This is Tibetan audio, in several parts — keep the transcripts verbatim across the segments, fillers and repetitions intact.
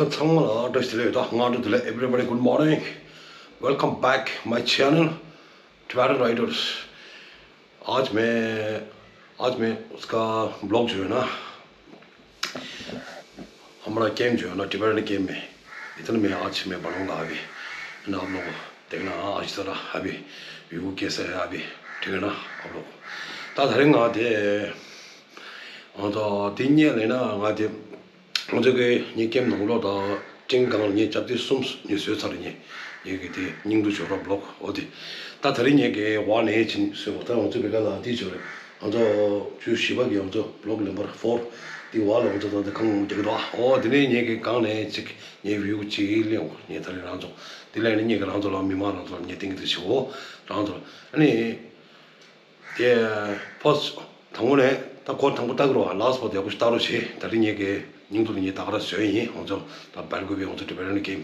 ཚང་མ་ལ་བཀྲ་ཤིས་བདེ་ལེགས། ད་སྔ་དྲོ་བདེ་ལེགས། Everybody, good morning. Welcome back my channel, Tibetan Riders. आज मैं, आज मैं उसका ब्लॉग जो है ना, हमारा गेम जो है ना, टिबेटन गेम में, इतने में आज मैं बनाऊंगा अभी, है ना, आप लोगों को देखना। आज ज़रा अभी व्यू कैसा है अभी, ठीक है ना, आप लोग। ད་དེ་རིང་ང་དེ་ཨང་ད་དེ་ཉལ་ལེ་ན་ང་དེ་ང་ཚོ་གི་ངའི་ཀེམ་ནང་ལོགས་དང་ཀྲིང་གང་ངའི་རྒྱབ་དེ་གསུམ་ངས་བཟོས་ཚར། ངས་ངས་གི་དེ་སྙིང་བསྡུས་བྱོས་རོགས་བློག་འོ་དེ། ད་དེ་རིང་ངས་གི་ཝ་ནས་ཕྱིན་བཟོས་གོ། ད་ང་ཚོ་བེ་ག་ལ་དེ་བྱོས་རེད། ང་ཚོ་བཅུ་བཞི་པ་གི་ང་ཚོ་བློག་ལེན་པར་ཕོར་དེ་ཝ་ལ་ང་ཚོ་ད་དེ་ཁང་རྒྱག་གི་འདུག་འོ་དེ་ནས་ངས་གི་གང་ནས་ཅིག་ངའི་བིའུ་ཅིག་ལེན་འོ་ངས་ད་རིང་རང་ཚོ་དེ་ལས་ནས་ངས་གི་རང་ཚོ་ལ་མི་མང་རང་ཚོ་ལ་ངས་སྟེང་གི་དེ་བྱེད་འོ་རང་ཚོ་ལ་ཨ་ནི། དེ་ཕོ་དང་པོ་ནས་ད་ཁོ་དང་པོ་ལྟ་གི་རོགས། ལགས་སོ། ཕོ་དེ་ཡག་པོ་ཞིག་ལྟ་རོགས་བྱེད། ད་རིང་ངས་ཀྱི་སྙིང་སྡུག་ལ་ངས་ད་ག་རང་བཟོས་ཡིན། ང་ཚོ་ད་སྦེལ་ཀོབ་པའི་ང་ཚོ་ཊི་བེ་ཊན་གེམ་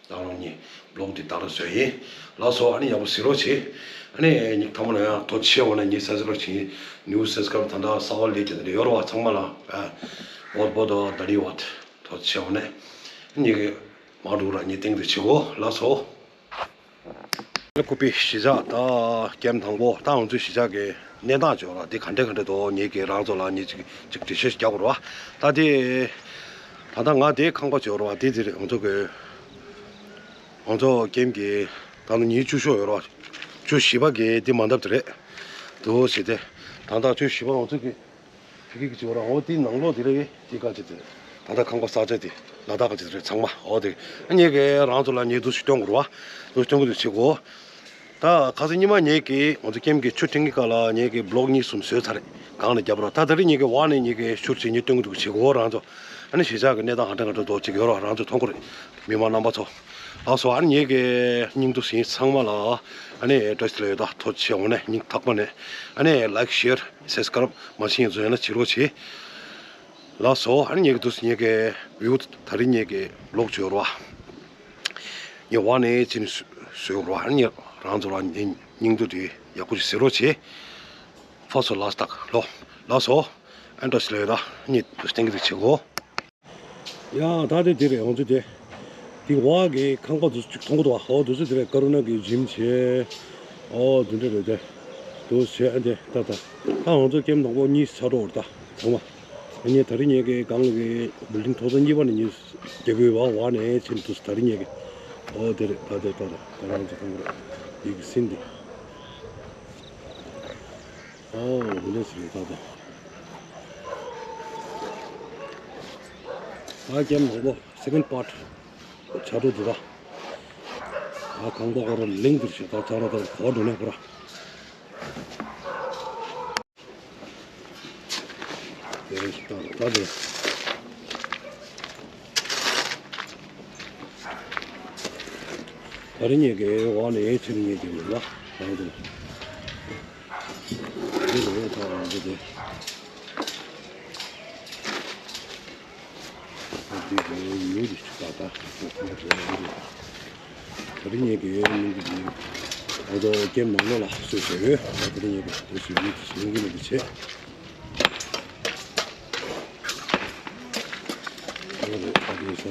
ད་རང་ངས་བློག་འདི་ད་ག་རང་བཟོས་ཡིན། ལགས་སོ། ཨ་ནི་ཡག་པོ་གཟིགས་རོགས་བྱེད། ཨ་ནི་ཉིག་ཐ་མ་ན་ཡང་ཐོ་ཆེ་བ་ན་ངས་སབ་སི་ཀ་རབ་བྱེད་ཡིན། ནིའུ་སབ་སི་ཀ་རབ་ད་ད་གསར་པ་ལས་ཀྱི་ད་ཡོད་རོགས་ཚང་མ་ལ་ཨ་བོད་བོད་ད་ད་རི་བོད་ཐོ་ཆེ་བ་ན་ངས་ཀྱི་མ་འགྲོ་ར་ངས་སྟེང་དུ་བྱེད་གོ། ལགས་སོ། ལ་ཁུ་པའི་གཞིས་ཆགས་ད་ཀེམ་དང་པོ་ད་ང་ཚོའི་གཞིས་ཆགས་ཀྱི་གནས་སྟངས་བྱོས་ར་འདི་ག་འདྲ་ག་འདྲ་འདུག་ངེད་ཀྱིས་རང་ཚོ་ལ་ངེད་ཅིག་ཅིག་འགྲེལ་བཤད་ཞིག་རྒྱག་དགོས་ར་བ། ད་དེ་ད་ལྟ་ང་དེའི་ཁང་པ་བྱོས་ར་བ་འདི་དེ་རེད། ང་ཚོ་གི་ང་ཚོ་ཀེམ་གྱི་ད་ནི་ཉིན་བཅུ་ཤོག་ཡོད་ར་བ། བཅུ་བཞི་པ་གི་འདི་མ་འདབ་དེ་རེད་འདུག་ཟེར་ཏེ་ད་ལྟ་བཅུ་བཞི་པ་ང་ཚོ་གི་ཕ་གི་གི་བྱེད་པ་རང་འོ་དེའི་ནང་ལོགས་དེ་རེད། དེ་ག་ཅི་དེ་རེད། ད་ལྟ་ཁང་པ་ས་ཆ་དེ་ལ་དྭགས་ག་ཅི་དེ་རེད་ཚང་མ་འོ་དེ་ངེད་ཀྱི་རང་ཚོ་ལ་ངེད་འདུག་སེ་སྟོན་དགོས་རེད་བ། འདུག་སེ་སྟོན་གི་འདུག་བྱེད་དགོས། ད་ཁ་སང་ཉི་མ་ངེད་ཀྱི་ང་ཚོ་ཀེམ་གྱི་ཆུ་འཐེན་གི་སྐབས་ལ་ངེད་ཀྱི་བློག་གཉིས་གསུམ་བཟོས་ཚར་རེད། གང་ནས་བརྒྱབ་རོགས། ད་དེ་རིང་ངེད་ཀྱི་ཝ་ནས་ངེད་ཀྱི་ཤུར་ཅིག་ངེད་སྟོན་གི་འདུག་བྱེད་དགོས་རང་ཚོ། ཨ་ནི་གཞིས་ཆགས་ཀྱི་གནས་སྟངས་ག་འདྲ་ག་འདྲ་འདུག་ཅིག་ཡོད་རོགས་རང་ཚོ་མཐོང་གི་རེད། མི་མང་རྣམ་པ་ཚོ། ལགས་སོ། ཨ་ནི་ངེད་ཀྱི་སྙིང་སྡུག་ཟིན་ཚང་མ་ལ་ཨ་ནི་བཀྲ་ཤིས་བདེ་ལེགས་ཡོད། ད་ཐོ་ཆེ་འོང་ནས་སྙིང་ཐག་པ་ནས་ཨ་ནི་ལའིཀ་ཤེར་སབ་སི་ཀ་རབ་མ་བྱེད་མཁན་ཚོ་ཡོད་ན་བྱེད་རོགས་བྱེད། ལགས་སོ། ཨ་ནི་ངེད་ཀྱི་འདུག་སེ་ངེད་ཀྱི་བིའུ་ད་རིང་ངེད་ཀྱི་བློག་བྱོས་རོགས། ངས་ཝ་ནས་ཕྱིན་བཟོས་རོགས། ཨ་ནི་རང་ཚོ་ལ་ངའི་སྙིང་སྡུག་དེ་ཡག་པོ་ཞིག་ཟེར་རོགས་བྱེད། ཕར་ཚུར་ལགས་སོ། ལོ། ལགས་སོ། ཨ་ནི་བཀྲ་ཤིས་བདེ་ལེགས་ཡོད། ད་ངེད་འདུག་སེ་སྟེང་གི་དེ་བྱེད་གོ། ཡ་ད་དེ་དེ་རེད། ང་ཚོ་དེ་དེ་ཝ་གི་ཁང་པ་དེ་ཚོ་ཅིག་མཐོང་གི་འདུག་བ། ཨོ་དེ་ཚོ་དེ་རེད། ཀ་རུ་ན་གི་ཇིམ་བྱས། ཨོ་དེ་འདྲ་རེད་དེ། དེ་བྱས་ཨ་དེ་ད་ད་ད་ང་ཚོ་ཀེམ་དང་པོ་གཉིས་ཚར་འགྲོ་རེད་ད་ཚང་མ། ཨ་ནི་ད་རིང་ངེད་ཀྱི་སྒང་གི་བིལ་ཌིང་མཐོ་ས་གཉིས་པ་ནས་ངས་རྒྱག་གི་ཡོད་བ། ཝ་ནས་ཕྱིན་དུས་ད་རིང་ངེད་ཀྱི་ཨོ་དེ་རེད། ད་དེ་ད་ད་ད་རང་ཚོ་མཐོང་གི་རེད། ཡི་གེ་སིན་དེ། ཨོ་དེ་འདྲ་ཞིག་རེད་ད་ད། ད་ཀེམ་དང་པོ། སེ་ཀེན་པར་ཊི་ཆ་འགྲོ་འདུག་ར། ད་ཁང་པ་ཁོ་ར་ལིང་འདིར་བྱས་ད་ཆ་ར་ད་གོ་འགྲོ་ནས་ཁོ་ར། དེ་ད་ད་དེ། ད་རིང་ངེད་ཀྱི་ཝ་ནས་ཕྱིན་ངེད་ཀྱི་མི་ལ་རང་དུ། འདི་རེད་ད་རང་དུ་དེ། ད་རིང་ངེད་ཀྱི་སྙིང་གི་ང་ཚོ་ཀེམ་ནང་ལོགས་ལ་སུ་ཞིག་ཡོད། ད་རིང་ངེད་ཀྱི་དེ་སུ་ཡོད་དེ་སུ་ཡོད་དེ་སུ་ཡོད་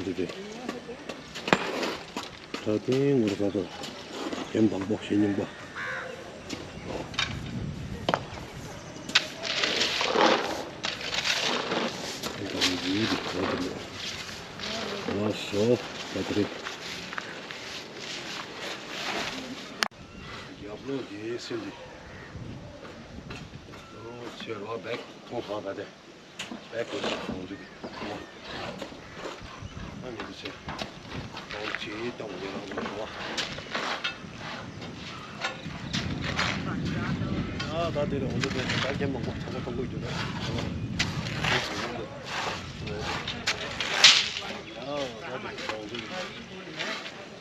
དེ་བྱེད། ད་རིང་ངོ་ར་ད་ད་ཀེམ་དང་པོ་ཞེ་སྙིང་པ། ལགས་སོ། ད་དེ་རེད། རྒྱབ་ལོགས་དེ་སེམས་དེ། ཨོ་ཆེ་རོ་བེག་ཐོང་ཧ་ག་དེ། བེག་གོ་ཤ་ཐོང་དུ་གི། ཨ་ནི་དེ་ཆེ། ཨོ་ཆེ་ཏང་གི་རང་གི་རོ། ཨ་ད་དེ་རེད། འོ་འདི་དེ་ད་ཀེམ་མང་པོ་ཚང་མ་གཏོང་གི་འདུག་རེད། ཨ་ད་དེ་རེད། འོ་འདི་ཡོང་འདུག་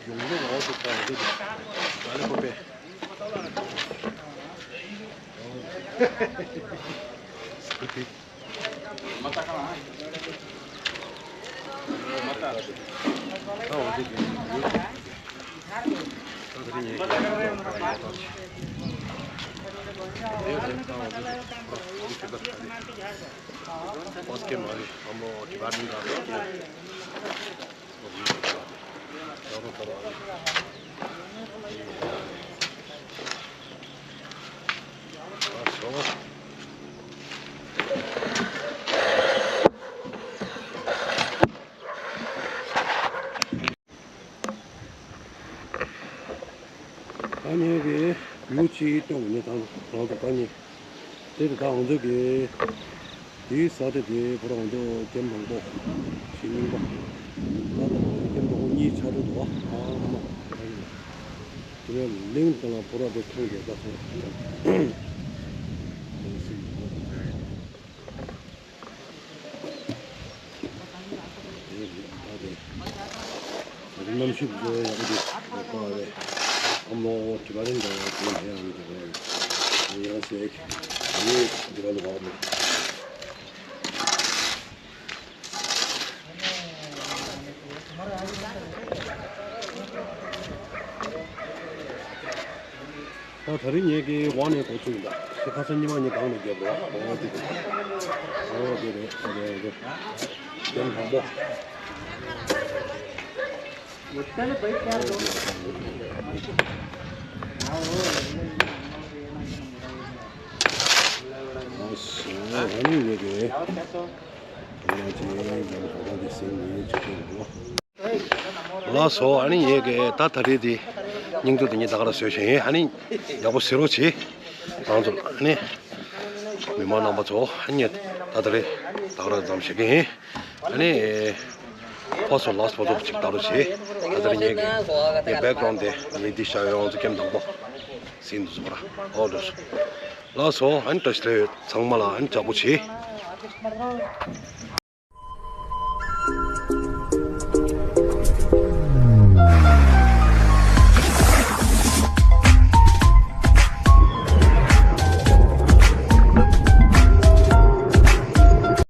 ཡོང་འདུག་འོ་འདི་ད་འོ་འདི་ད་ལེ་ཁོ་པེ། ད་ངས་ཀྱི་ཡུ་གཅིག་སྟོན་གྱི་ནི་དང་རང་ཚོ་ད་ངས་དེ་དེ་ད་ང་ཚོ་གི་དེའི་ས་དེ་དེ་ཁོ་རང་ཚོ་ཀེམ་དང་པོ་ཞེ་གཉིས་པ་ད་ད་ཀེམ་དང་པོ་གཉིས་ཆ་འགྲོ་འདུག་བ། ཨ་མ་དེ་ནས་གླིང་དང་ལ་ཕོ་ར་དེ་ཐོན་གྱི་ད་ཚོ། དེ་རེད་ད་དེ། ད་དེ་གནམ་གཤིས་འདི་ཡག་པོ་འདུག་གོ་རེད། ཨ་མོ་དྲི་བ་རིང་འདྲ་དེ་འདྲ་ཡང་མི་འདུག་གོ་ཡང་ཟེར་ངས་འདི་ག་ལ་བབ་མེད། ད་ད་རིང་ངེད་ཀྱི་ཝང་ནས་འགོ་ཚུགས་ཡིན་ད། དེ་ཁ་སང་ཉི་མ་ཉིན་གང་ནས་བརྒྱབ་རོགས་འོ་དེ་རེད། འོ་དེ་རེད། འོ་དེ་རེད། དེ་མང་པོ། ཨ་སོ་ཨ་ནི་ངེད་ཀྱི་ཝང་ཅི་ཡང་འགོ་ཚུགས་དེ་སེམས་ཉིད་ཆུ་ཆེན་པོ། ལགས་སོ། ཨ་ནི་ངེད་ཀྱི་ད་ད་རེས་དེ་སྙིང་སྡུག་དེ་ཉིད་ད་ག་རང་བཟོས་བཞིན་ཨ་ནི་ཡག་པོ་བཟོ་རོགས་བྱེད། རང་ཚོ་ཨ་ནི་མི་མང་རྣམ་པ་ཚོ་ཨ་ནི་ད་ད་རེས་ད་ག་རང་མཚམས་བཞག་གི་ཡིན། ཨ་ནི་ཕར་ཚུར་ལགས་སོ་ཚོ་ཅིག་ད་རུང་བྱེད། ད་ད་རེས་ངེད་ཀྱི་ངའི་བེག་གྷ་རའུན་ཌི་དེ་ངས་འདི་བཞག་ཡོད། ང་ཚོ་ཀེམ་དང་པོ་ཟིན་འདུག་སོ་ར། ཨོ་འགྲོ་སོ། ལགས་སོ། ཨ་ནི་བཀྲ་ཤིས་བདེ་ལེགས། ཚང་མ་ལ་ཨ་ནི་ལྕགས་པོ་བྱེད།